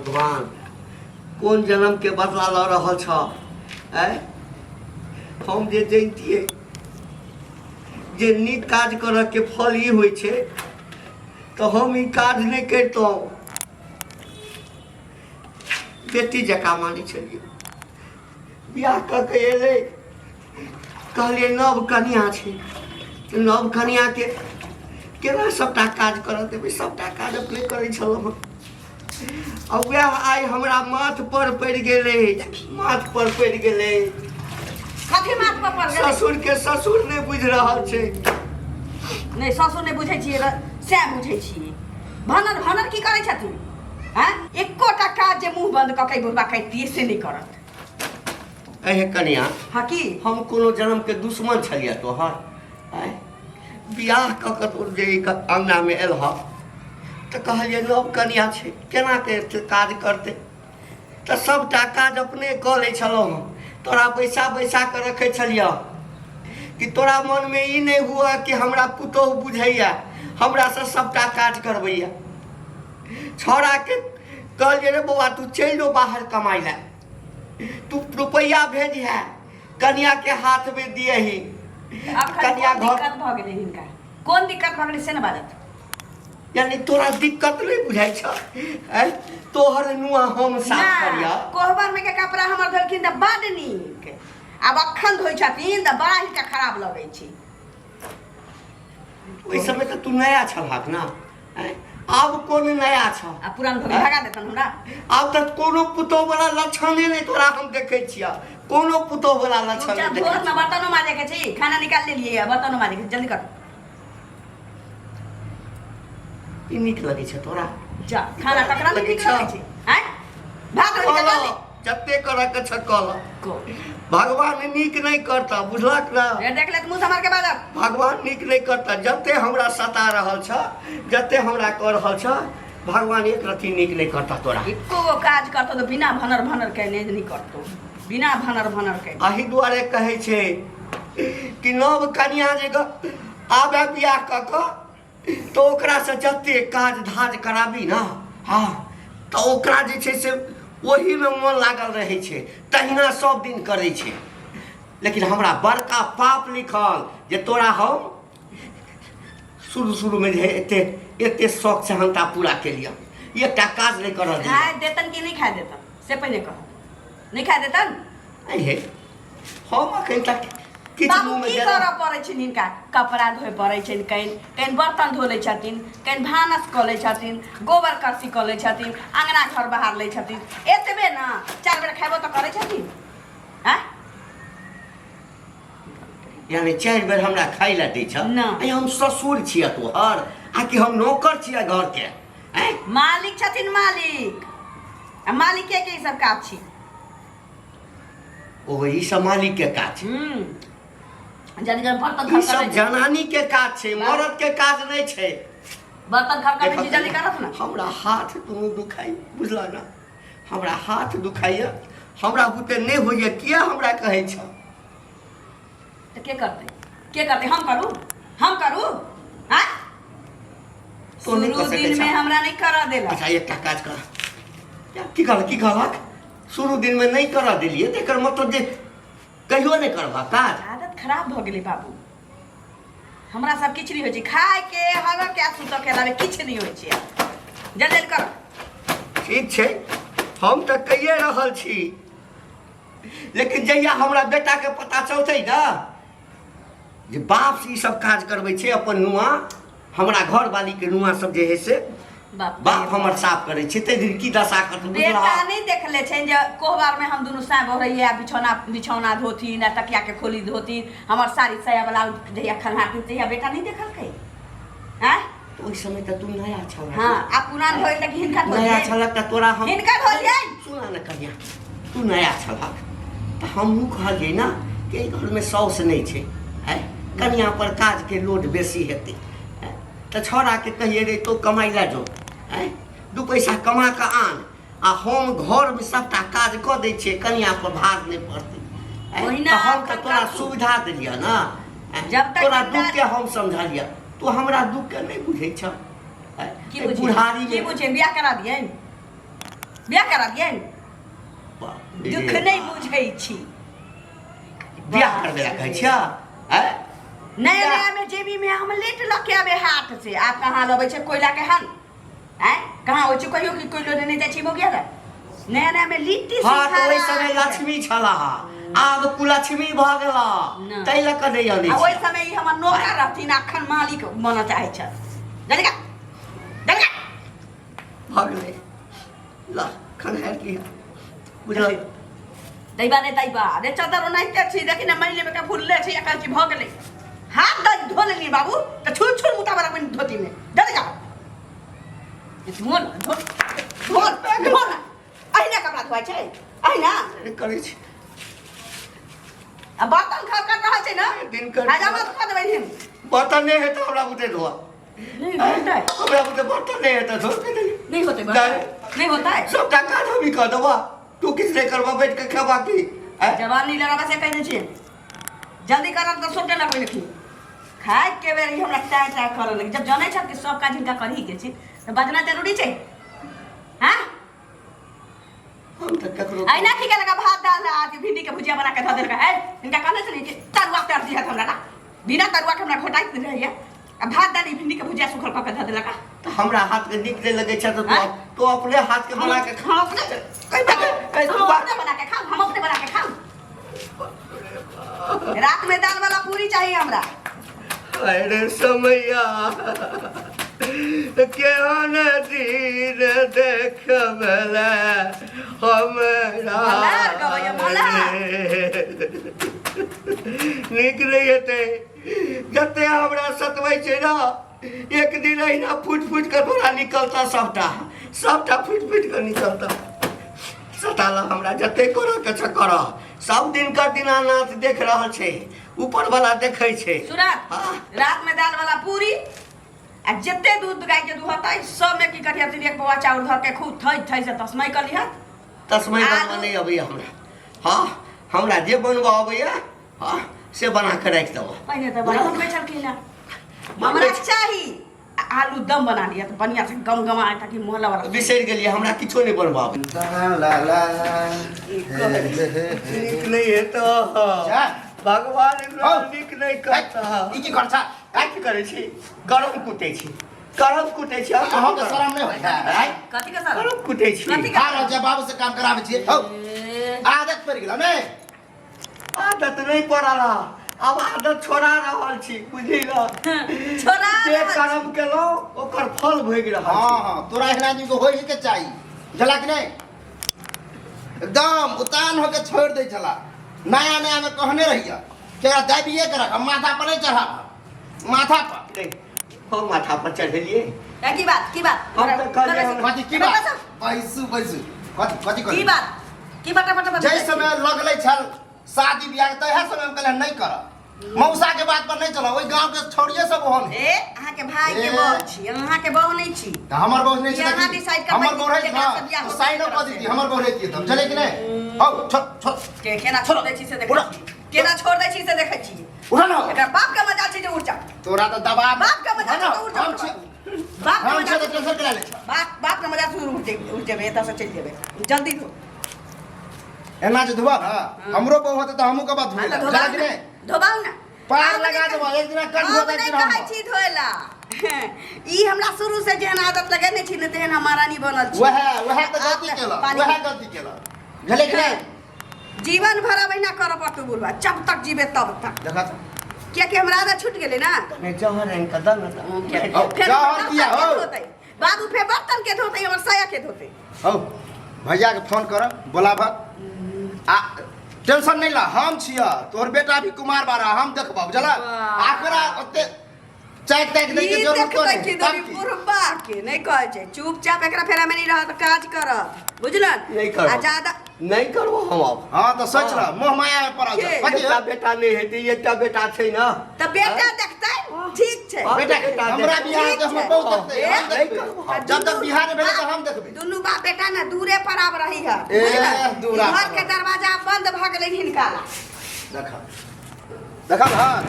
भगवान, कोन जन्म के बदला लऽ रहल छह? आँय, हम जे जनितियै जे नीक काज करऽ के फल ई होइ छै, तऽ हम ई काज नहि करितहुँ। बेटी जकाँ मानै छलियै। बियाह कऽ के एलै, कहलियै नव कनिया छै, तऽ नव कनियाके केना सभटा काज करऽ देबै? सभटा काज अपने करै छलहुँ हँ। आ वएह आइ हमरा माथ पर पड़ि गेलै, माथ पर पड़ि गेलै। कथी माथ पर पड़ि गेलै? ससुर के ससुर नहि बुझि रहल छै। नहि, ससुर नहि बुझै छियै, सएह बुझै छियै। भनर भनर की करै छथिन? आँय, एकोटा काज जे मुँह बन्द कऽ के बुढ़बा करितियै से नहि करत। अहे कनिया। हँ, की? हम कोनो जन्म के दुश्मन छलियै तोहर? आँय, बियाह कऽ कऽ तू जे ई अङ्गनामे एलह तऽ कहलियै नव कनिया छै, केना के एते काज करतै? तऽ सभटा काज अपने कऽ लै छलहुँ हँ। तोरा बैसा बैसा कऽ रखै छलियह कि तोरा मनमे ई नहि हुअ कि हमरा पुतोहु बुझैया, हमरासँ सभटा काज करबैया। छौड़ाके कहलियै, रे बौआ, तू चलि जो बाहर कमाइ लए, तू रुपैआ भेजिहे, कनिया के हाथ में दियही। अखन कनिया कोन घर दिक्कत भऽ गेलै हिनका? कोन दिक्कत भऽ गेलै से ने बाजत। यानी तोरा दिक्कत नहीं बुझाइ छ? आँय? तोहर नुआ हम साफ ना, करिया। कोहबर में के कपड़ा हमर धोलखिन तऽ बड नीक, आब अखन धोइ छथिन तऽ बड़ा हिनका खराब लगै छै। ओहि समय तऽ तू नया छलहक ना। आँय? आब कोन नया छ? आ पुरान भऽ गेल, भगा देतन हमरा। आब तऽ कोनो पुतोह वाला लक्षणे नहि तोरा हम देखै छियह, कोनो पुतोह वाला लक्षण चुपचाप नहि देखै धोत ना, बर्तनो माजे के छी, खाना निकाल लेलियै, बर्तनो माजे के छी, जल्दी कर। छी। ई नीक लगै छै तोरा? जा, खाना ककरा नहि लगै नीक छौ? लगै छै? आँय, भात रोटी कऽ कर लऽ, ले। जते करऽ के छ कऽ लऽ। को भगवान नीक नहि करता, बुझलक ना? ए, देख ले, मुँह सम्हार के बाजब। भगवान नीक नहि करता। जते हमरा सता रहल छ, जते हमरा कऽ रहल छ, भगवान एक रत्ती नीक नहि करता तोरा। एको गो काज करतो तऽ बिना भनर भनर केने नहि करतो, बिना भनर भनर केने। एहि दुआरे कहै छै कि नव कनिया जे आबे बियाह कऽ कऽ, तऽ ओकरासँ जते काज धाज कराबी ने, हँ, तऽ ओकरा जे छै से ओहीमे मोन लागल रहै छै, तहिना सब दिन करै छै। लेकिन हमरा बड़का पाप लिखल जे तोरा हम शुरू शुरूमे जे एते एते शौक सेहनता पूरा केलियऽ, एकटा काज नहि करऽ दिअ। खाय देतन कि नहि खाय देतन से पहिने कह। नहि खाय देतन? हे, हम अखन तक किछु बाबू मुँहमे की देलहुँ? करऽ पड़ै छनि हिनका? कपड़ा धोए पड़ै छनि, कनि कनि बर्तन धो लै छथिन, कनि भानस कऽ लै छथिन, गोबर करसी कऽ लै छथिन, अङ्गना घर बहार लै छथिन, एतबे ने। चारि बेर खयबो तऽ करै छथिन? आँय? यानी चारि बेर हमरा खाइ लए दै छ? ना। अरे, हम ससुर छियै तोहर आ कि हम नौकर छियै घरके? आँय? मालिक छथिन मालिक, आ मालिके के ई सब काज छी। ओ, ई सब मालिक के काज छै? जल्दी जल्दी बर्तन ई खड़का सब दै छी। जनानी के काज छै, मर्द के काज नहि छै। बर्तन खड़का दै छी, जल्दी करत ने। हमरा हाथ दुनू दुखाइ, बुझल ने? हमरा हाथ दुखाइए, हमरा बुते नहि होइए। किया हमरा कहै छ? तऽ के करतै? के करतै? हम करू? हम करू? आँय? तो नहि शुरू कऽ सकै दिनमे छह। हमरा नहि करऽ देलक। अच्छा, एकटा काज कर। की कहलक? की कहलक? शुरू दिनमे नहि करऽ देलियै तऽ एकर मतलब जे कहियो नहि करबा काज? आदत खराब भऽ गेलै बाबू। हमरा सब किछु नहि होइ छै, खाय के, हगऽ के आ सुतऽ के अलावे किछु नहि होइ छै। जल्दी जल्दी कर। ठीक छै, हम तऽ कहिए रहल छी, लेकिन जहिया हमरा बेटाके पता चलतै ने जे बाप से ई सब काज करबै छै, अपन नुआ, हमरा घरवालीके नुआ सब जे हइ से बाप बाप हमर साफ करै छै, ताहि दिन की दशा करतै, बेटा बुझलहक? नहि देखले छनि जे कोहबरमे हम दुनू साँय बहरैया, बिछौना बिछौना धोथिन आ तकिया के खोली धोथिन, हमर साड़ी साया ब्लाउज जहिया खंघारथिन तहिया बेटा नहि देखलकै? आँय? तऽ ओहि समय तऽ तू नया छल। हँ, आ पुरान भऽ गेल तऽ हिनका नया धोलियै? छलक तऽ तोरा हम हिनका धोलियै? सुना ने कनिया, तू नया छलक तऽ हमहूँ कहलियै ने कि एहि घरमे साउस नहि छै, आँय, कनिया पर काजके लोड बेसी हेतै। आँय, तऽ छौड़ाके कहियै, रे तो कमाइ लए जो, आँय, दू पैसा कमा कऽ आन आ हम घरमे सभटा काज कऽ दै छियै, कनिया पर भार नहि पड़तै। आँय, ओहिना तऽ हम तऽ एखन तोरा करतू। सुविधा देलियह ने। आँय, जब तक तोरा जिंदा- दुःखके हम समझलियह, तू हमरा दुःखके नहि बुझै छह। आँय, की एहि बुझियै? बुढ़ारीमे की बुझियै? बियाह करा दियै? बियाह करा दियनि बाप रे। दुख नहि बुझै छी। बियाह करबै लए कहै छियै आँय? नया बियाह- नया में जेबी में हम लेट लऽ के आबे हाथ से। आब कहाँ लबै छै कोयला के हन आँय? कहाँ होइ छै कहियो कि कोयलो लेने जाइ छी मोगिया रे? नया नया में लिट्टी हाँ तऽ ओहि सिखारा समय लक्ष्मी छलाह, आब कुलक्ष्मी भऽ गेला, ना। ताहि लऽ कऽ नहि अनै आ ओहि छै। समय ई हमर नौकर रहथिन, अखन मालिक बनऽ चाहै छथि। जल्दी कर, जल्दी कर। भऽ गेलै, ल खनहारि लिअ, बुझल? दैबा रे दैबा रे, चदर ओनाहिते छी, देखी ने मैले में के फुलले छी। कहै छी भऽ गेलै, हाथ दऽ धो लेलियै बाबू तऽ छुल छुल मुताबा अपन धोती में जल्दी जाओ। धो न, धो धो धो न। अहिना कपड़ा धोआइ छै अहिना करै छी। आ बर्तन खर खर रहल छै ने दिनकर हजामत कऽ देबै हम। बर्तन नहि हेतै हमरा बुते धोआ। नहीं होता है। हमरा बुते बर्तन नहि हेतै धो के देली। नहीं होते बर्तन, नहीं होता है। सबटा काज हम ही कऽ देबा, तू किछु नहि करबा, बैठ के खेबा की? आँय? जवान नहीं लगा से कहि दै छियै जल्दी करब तऽ सोटे लगबै लखी खाय के बेर ई हमरा चाय चाय करऽ लगी। जब जनै छथि कि सब काज हिनका करही के छै तऽ बजना जरूरी छै। हाँ हम तऽ ककरो अहिना की केलक? भात दाल आ अथी भिंडी के भुजिया बना के धऽ देलक। ए हिनका कहने छलियै कि तरुआ तर दिहत हमरा ना, बिना तरुआ के हमरा घोटाइत नहि रहैया, आ भात दाल ई भिंडी के भुजिया सुखल कऽ के धऽ देलक। तऽ हमरा हाथ के नीक नहि लगै छै तऽ आँय? तू अपने हाथ के बना के खा। हम अपने कहि हम अपने बना के खाउ, हम अपने बना के खाउ। रात में दाल वाला पूरी चाहिए हमरा। अरे समैया, केहन दिन देखबले हमरा। मल्हार गबैया, मल्हार। नीक नहि हेतै जते हमरा सतबै छै ने, एक दिन अहिना फूटि फूटि कऽ तोरा निकलता, सबटा सबटा फूटि फूटि कऽ निकलता। सताला हमरा जते करऽ के छै करऽ, सब दिन कर दीनानाथ देख रहल छै, ऊपर वाला देखै छै। सुरत। हाँ। रात में दाल वाला पूरी आ जते दूध गाय के दुहतै सब में की करियथिन, एक पौआ चाउर धर के खूब थै थै से तस्मै कर लिहत। तस्मै आलू। बनबऽ नहि अबैया हमरा। हाँ, हमरा जे बनबऽ अबैया हाँ से बना के राखि देबऽ। पहिने तऽ बड़ा बनबै छलखिन हेँ। बनबै हमरा छै। चाही आ आलू दम बना लिअ तऽ बढ़िआँ से गम गमा ताकि मोहल्ला वाला बिसरि गेलियै, हमरा किछो नहि बनबऽ अबैया। ला ला। नीक नहि हेतौ। जा। भगवान एकरा हौ। नीक नहि करता। ई की करछा? कथी करै छी? गरम कुटै छी, गरम कुटै छी। हम अहाँके शरम नहि होइ है? आँय? कथी के सर? गरम कुटै छी। कथी के? खा रहल छियै, बाबू से काम कराबै छियै। हौ, ए, आदत पड़ि गेल ने? आदत नहि पड़ल हँ, आब आदत छोड़ा रहल छी, बुझली ने? छोड़ा जे रहल छी। कर्म केलहुँ ओकर फल भोगि रहल हाँ छी। हाँ, तोरा एहन आदमी के होइ के चाही, बुझला कि नहि? एकदम उतान होके छोड़ दै छला। नया नया में कहने रहिया कि एकरा दाबिए के रख, माथा पर नहीं चढ़ा, माथा पर। नहीं, हम माथा पर चढ़ेलिए। ए, की बात, की बात? हम तऽ कहलियै हम- कथी की बात? बैसू बैसू। कथी कथी की कथी बात? की बटा बटा बटा? जै समय लगलै छल शादी बियाह के तहे समय हम कहलियै नहीं कर, मौसा के बात पर नहीं चल, ओहि गांव के छोड़िए सब ओहन। ए अहाँ के भाई के ए। बहू छी, अहाँ के बहू नहीं छी। तऽ हमर बहू नहीं छै। ई तऽ अहाँ की? decide करबै हमर कि बहू रहै केकरा हँ, से बियाह तऽ होतै, साइनो केकरा कऽ से। दिती, हमर बहू रहितियै तब चलै कि नहि? हौ छोड़ छोड़। के केना छोड़ दै छी से देखै उड़ा। छी, केना छोड़ दै छी से देखै छी। उठा ना। एकरा बाप के मजा छै जे उठ जा। तोरा तऽ दबाब। बाप के मजा उठा ना, छै तऽ उठ जा। हम छी। बाप के हम मजा छियै तऽ टेंशन करा लै छ। बाप बाप के मजा से उठ जेबै, उठ जेबै, एतऽ से चलि जेबै, जल्दी धो। एना जे धोबा ना, हमरो बहू होतै तऽ हमहूँ कहबा धोए हाँ, ला। तऽ बुझला धोबाउ कि ने, नहि? धोबाउ ने। पार हम लगा नहि देबो, एक दिना कन हम धोबै, एक नहि दिना हम। कहै छी धोए ला। ई हमरा शुरू से जेहन आदत लगेने छी ने तेहन हम महारानी बनल छी। वएह वएह तऽ गलती आब केलक। पानी- वएह गलती केलक, बुझलियै कि नहि? जीवन भर अब अहिना करऽ पड़तौ बुढ़वा, जब तक जीबे तब तक। देखा तऽ। कियाकि हमरा आदत छूटि गेलै ना। नहि, जहर आनि कऽ दऽ ने तऽ। हौ, फेर जहर बर्तन किया, के हौ? धोतै बाबू, फेर बर्तन के धोतै, हमर साया के धोतै। हौ, भैया के फोन कर, बोलाब। आ टेंशन नहीं ला, हम छिय, तोहर बेटा भी कुमार बारा, हम देखबा, बुझला? वाह। आकरा ओते चाक ताक दै के ई जरूरत देखतै नहीं। कि तब दरी की? बुढ़बा के नहीं कहै छै चुपचाप एकरा फेरा में नहीं रहत, काज करत, बुझलन? नहीं करब। आ ज्यादा नहीं करबो हम अब। हाँ तऽ सोच रह, मोह माया में पड़ल के? छै। कथी एकटा बेटा नहीं हेतै, एकटा बेटा छै ने। तऽ बेटा देखतै, ठीक छै। हाँ, बेटा बेटा हमरा देखतै। बियाह ठीक तऽ हमर छै। बहुत देखतै, ए, हम नहीं देखबै। करबो हम। जब तक बिहार नहि भेलै तऽ हम देखबै। दुनू बाप बेटा ने दूरे पर आब रही है, ए, बुझलन? दूरा घर पर। के दरवाजा बंद भऽ गेलै हिनका ला। देखा देखा हाँ।